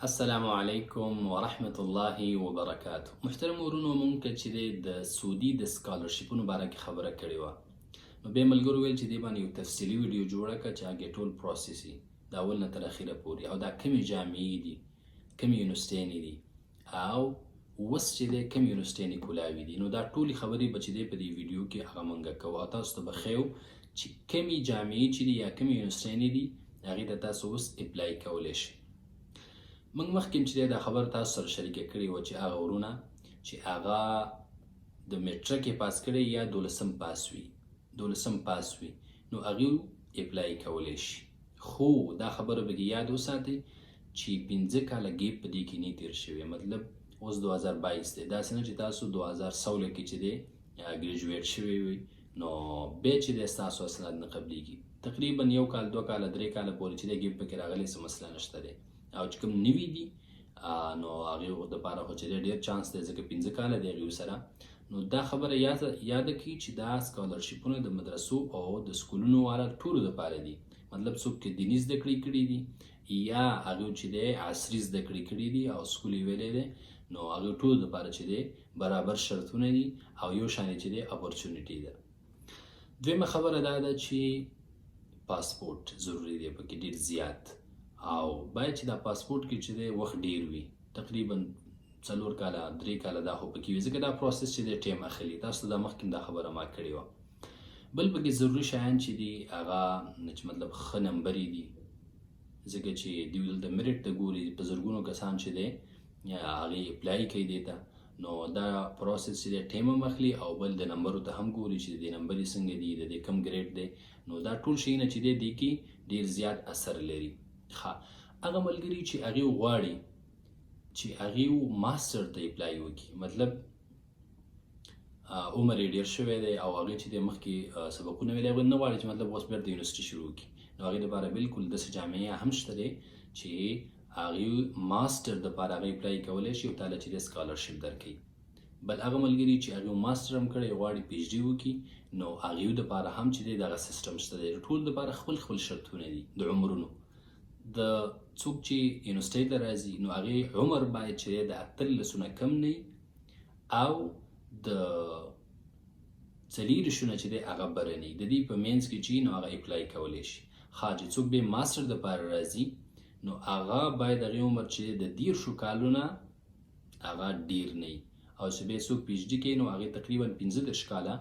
السلام علیکم ورحمت الله وبرکاته. محترم ورونو، مونږ ته چې د سعودي د سکالرشپونو باره کې خبره کړې وه، نو بیا ملګرو ویل چې دې باندې یو تفصیلي ویډیو جوړه کړه چې هغه ټول پروسس یې د اول نه تر اخیره پورې، او دا کومې جامعې دي، کومې یونیورسټیانې دي، او اوس چې دی کوم یونیورسټیانې کولاوي دي. نو دا ټولې خبرې به چې دی په دې ویډیو کې هغه مونږ کوو، او تاسو ته به ښیو چې کومې جامعې چې دي یا کومې یونیورسټیانې دي، هغې ته تاسو اوس اپلای کولی شئ. موږ مخکې چې دا خبره تاسو سره شریکه کړې وه چې هغه ورونه چې هغه د میټرک پاس کړي یا دولسم پاس وي، نو هغه اپلای کولی شي. خو دا خبره به یاد وساتئ چې 5 کاله gap په دې کې نه تیر شوی. مطلب اوس 2022 دی، داسې نه چې تاسو 2016 کې چې دی graduate شوی وي، نو بیا چې دی ستاسو اسناد نه قبلیږي. تقریبا یو کال، 2 کاله، 3 کاله پورې چې دی gap پکې راغلی، څه مسله نشته دی. او چې کوم نوي دي، نو هغې دپاره خو چې دی ډېر چانس دی، ځکه 5 کاله دی هغې سره. نو دا خبره یاده کړئ چې دا سکالرشپونه د مدرسو او د سکولونو والا ټولو دپاره دي. مطلب څوک چې دیني زده کړې کړي دي یا هغه چې دی عصري زده کړې کړي دي او سکول یې ویلی دی، نو هغه ټولو دپاره چې دی برابر شرطونه دي او یو شان چې دی opportunity ده. دویمه خبره دا ده چې پاسپورت ضروري دی پکې ډیر زیات، او باید چې دا پاسپورت کې چې دی وخت ډیر وي، تقریبا 4 کاله، 3 کاله دا خو پکې وي، ځکه دا process چې دی ټایم اخلي. تاسو ته دا مخکې دا خبره ما کړې وه. بل پکې ضروري شیان چې دي، هغه چې مطلب ښه نمبرې دي، ځکه چې دوی دلته merit ته ګوري. په زرګونو کسان چې دی هغې اپلای کوي دې ته، نو دا process چې دی ټایم هم اخلي، او بل د نمبرو ته هم ګوري چې د دې نمبرې څنګه دي، د دې کم grade دی. نو دا ټول شیونه چې دی دې کې ډیر زیات اثر لري. ښه، هغه ملګري چې هغې غواړي چې هغې ماستر ته اپلای وکړي، مطلب عمر یې ډیر شوی دی او هغې چې د مخکې سبقونه ویلي، هغوی نه غواړي چې مطلب اوس بیرته یونیورسټي شروع کړي، نو هغې دپاره بالکل داسې جامعه هم شته دی چې هغې ماستر دپاره هغې اپلای کولی شي او تاله چې دی scholarship درکوي. بل هغه ملګري چې هغې ماستر هم کړی، غواړي PhD وکړي، نو هغې دپاره هم چې دی دغه سیستم شته دی. ټول دپاره خپل خپل شرطونه دي د عمرونو. د څوک چې یونیورسټۍ ته راځي، نو هغې عمر باید چې د 18 نه کم نه او د 24 نه چې دی هغه بره نه، د دې په منځ کې چې نو هغه اپلای کولی شي. ښه، چې څوک به ماستر دپاره راځي، نو هغه باید هغې عمر چې د 30 کالو نه هغه ډیر نه، او چې بیا څوک PhD کوي، نو هغې تقریبا 35 کاله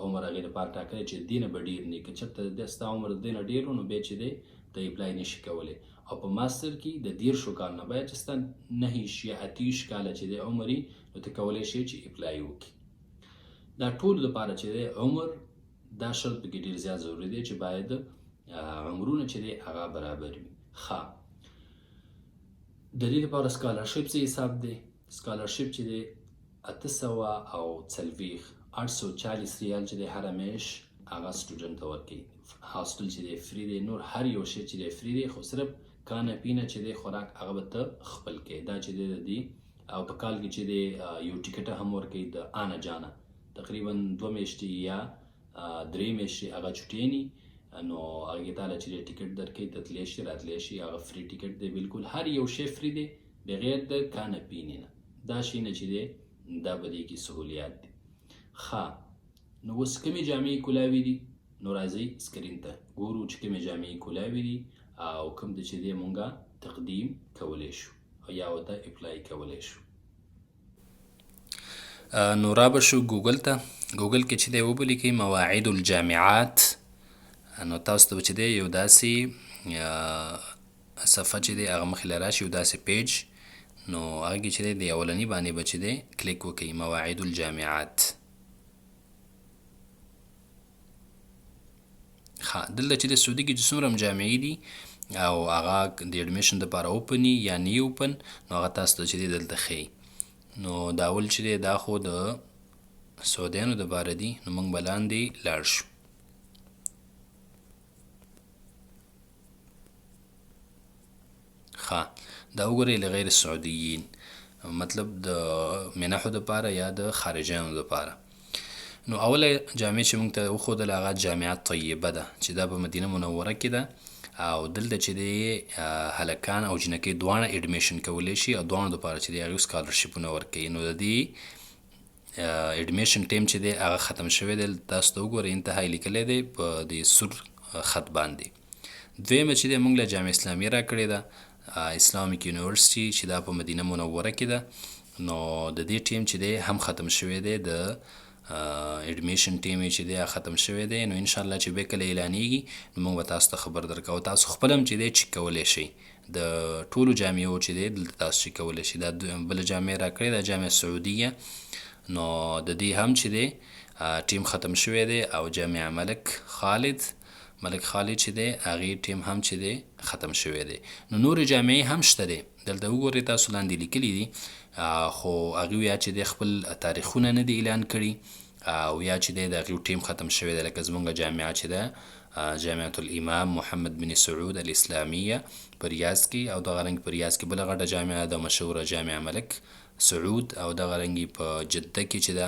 عمر هغې دپاره ټاکلی چې دې نه به ډیر نه. که چېرته د ستا عمر دې نه ډیر، نو بیا چې دی ته اپلای نشي کولی. او په ماستر کې د 30 کال نه باید چې ستا 29 یا 28 کاله چې دی عمر، نو ته کولی شې چې اپلای وکړي. دا ټولو دپاره چې دی عمر دا شرط پکې ډیر زیات ضروري دی چې باید عمرونه چې دی هغه برابر وي. ښه، د دې لپاره scholarship څه حساب دی؟ scholarship چې دی 840، 840 ریال چې دی هره میاشت هغه student ته ورکوي. hostel چې دی free دی، نور هر یو شی چې دی free دی، خو صرف کانه پینه چې دی، خوراک هغه به ته خپل کې. دا چې دی د دې او په کال کې چې دی یو ټیکټ هم ورکوي د آنه جانه، تقریبا 2 میاشتې یا 3 میاشتې هغه چټینی، نو هغه ته چې ټیکټ درکې، ته تللی شي راتلی شي، هغه free ticket دی. بالکل هر یو شی free دی بغیر د کانه پینې نه. دا شی نه چې دی دا به دې کې سهولیات دي. ښه، نو اوس کومې جامعې کولاوي دي؟ نو راځئ screen ته ګورو چې کومې جامعې کولاوي دي او کوم ته چې دی مونږه تقدیم کولی شو او یا ورته اپلای کولی شو. نو را به شو ګوګل ته. ګوګل کې چې دی وبه لیکئ مواعید الجامعات. نو تاسو ته به چې دی یو داسې صفحه چې دی هغه مخې له راشي، یو داسې page. نو هغه کې چې دی د اولني باندې به چې دی کلیک وکړئ، مواعید الجامعات. ښه، دلته چې د سعودي کې چې څومره هم جامعې دي او هغه د admission دپاره open یا نه open، نو هغه تاسو ته چې دی دلته ښیي. نو دا اول چې دی دا خو د سعودیانو دپاره دي، نو موږ به لاندې لاړ شو. ښه، دا وګورئ، لغیر السعودیین، مطلب د منحو دپاره یا د خارجیانو دپاره. نو اوله جامعه چې موږ ته وښودله هغه جامعه طیبه ده چې دا په مدینه منوره کې ده. او دلته چې دی هلکان او جینکۍ دواړه اډمیشن کولی شي او دواړو دپاره چې دی هغوی سکالرشپونه ورکوي. نو د دې اډمیشن ټایم چې دی هغه ختم شوی دی. تاسو ته وګورئ، انتهای لیکلی دی په دې سور خط باندې. دویمه چې دی موږ له جامعه اسلامیه راکړې ده، اسلامیک یونیورسټي چې دا په مدینه منوره کې ده. نو د دې ټیم چې دی هم ختم شوی دی، د اډمیشن ټیم یې چې دی ختم شوی دی. نو انشاءالله چې بیا کله اعلانیږي نو موږ به تاسو ته خبر درکوو. تاسو خپل هم چې دی چک کولی شئ د ټولو جامعو چې دی دلته تاسو چک کولی شئ. دا بله جامعه راکړې ده، جامعه سعودیه، نو د دې هم چې دی ټیم ختم شوی دی. او جامعه ملک خالد، ملک خالد چې دی هغې ټیم هم چې دی ختم شوی دی. نو نورې جامعې هم شته دی، دلته وګورئ تاسو لاندې لیکلي دي، خو هغوی یا چې دی خپل تاریخونه نه دي اعلان کړي او یا چې دی د هغوی ټیم ختم شوی دی. لکه زمونږ جامعه چې ده، جامعة الامام محمد بن سعود الاسلامیه په ریاض کې، او دغه رنګ په ریاض کې بله غټه جامعه ده مشهوره جامعه ملک سعود، او دغه رنګ په جده کې چې ده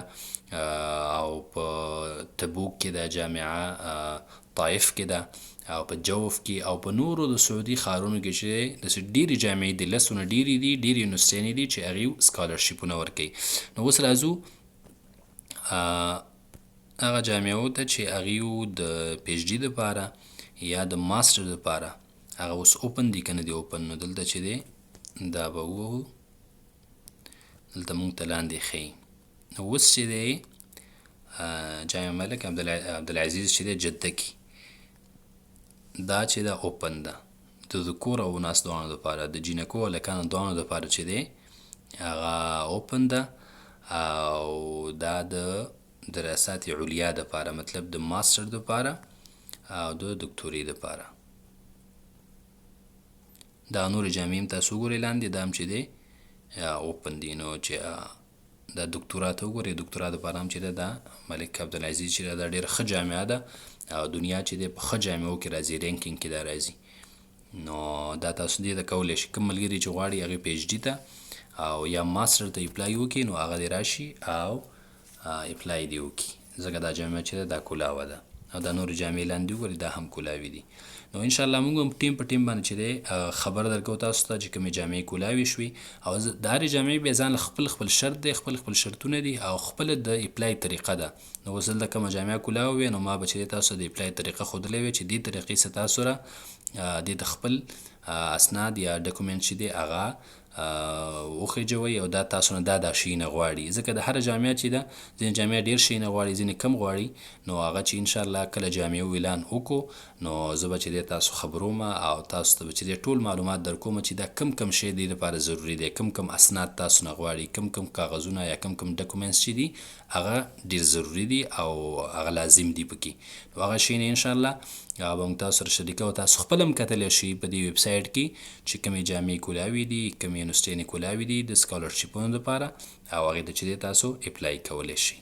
او په تبوک کې ده جامعه طائف کې ده او په جوف کې او په نورو د سعودي ښارونو کې چې داسې ډېرې جامعې دي، لسو نه ډېرې دي، ډېرې یونیورسټیانې دي چې هغوی سکالرشپونه ورکوي. نو اوس راځو هغه جامعو ته چې هغوی د پی ایچ ډي دپاره یا د ماسټر دپاره هغه اوس اوپن دي که نه دي اوپن. نو دلته چې دی دا به ووهو، دلته مونږ ته لاندې ښیي. نو اوس چې دی جامع ملک عبدالعزیز چې دی جده کې دا چې دا اوپن ده د ذکور او اناث دواړو دپاره، د جینکو او هلکانو دواړو دپاره چې دی هغه اوپن ده. او دا د دراسات علیا دپاره، مطلب د ماسټر دپاره او د دکتورې دپاره. دا نورې جامعې هم تاسو وګورئ لاندې، دا هم چې دی اوپن دي. نو چې دا دکتورا ته وګورئ، دکتورا دپاره هم چې ده دا ملک عبدالعزیز چې ده دا ډېره ښه جامعه ده او دنیا چې دی په ښه جامعو کې راځي، رینکینګ کې دا راځي. نو دا تاسو دې ته کولی شئ، کوم ملګري چې غواړي هغې پی ایچ ډي ته او یا ماسټر ته اپلای وکړي نو هغه دې راشي او اپلای دې وکړي، ځکه دا جامعه چې ده دا کولاوه ده. او دا نورې جامعې لاندې وګورئ دا هم کولاوې دي. نو انشاءالله موږ هم ټیم په ټیم باندې چې دی خبر درکوو تاسو ته چې کومې جامعې کولاوې شوې. او د هرې جامعې بیا ځان له خپل خپل شرط دی، خپل خپل شرطونه دي او خپله د اپلای طریقه ده. نو اوس دلته کومه جامعه کولاوه وي نو ما به چې دی تاسو ته د اپلای طریقه ښودلې وي چې دې طریقې څخه تاسو را دې ته خپل اسناد یا ډاکومنټ چې دی هغه وخېژوئ. او دا تاسو نه دا دا شیونه غواړي، ځکه د هره جامعه چې ده ځینې جامعه ډېر شیونه غواړي، ځینې کم غواړي. نو هغه چې انشاءالله کله جامعو اعلان وکړو نو زه به چې دی تاسو خبروم او تاسو ته به چې دی ټول معلومات درکوم چې دا کم کم شی دې لپاره ضروري دی، کم کم اسناد تاسو نه غواړي، کم کم کاغذونه یا کم کم ډاکومنټس چې دي هغه ډېر ضروري دي او هغه لازم دي پکې. نو هغه شی نه انشاءالله هغه به موږ تاسو سره شریکوو. تاسو خپل هم کتلی شئ په دې ویب سایټ کې چې کومې جامعې کولاوې دي، کومې یونیورسټیانې کولاوې دي د سکالرشپونو دپاره، او هغې ته چې دی تاسو اپلای کولی شئ.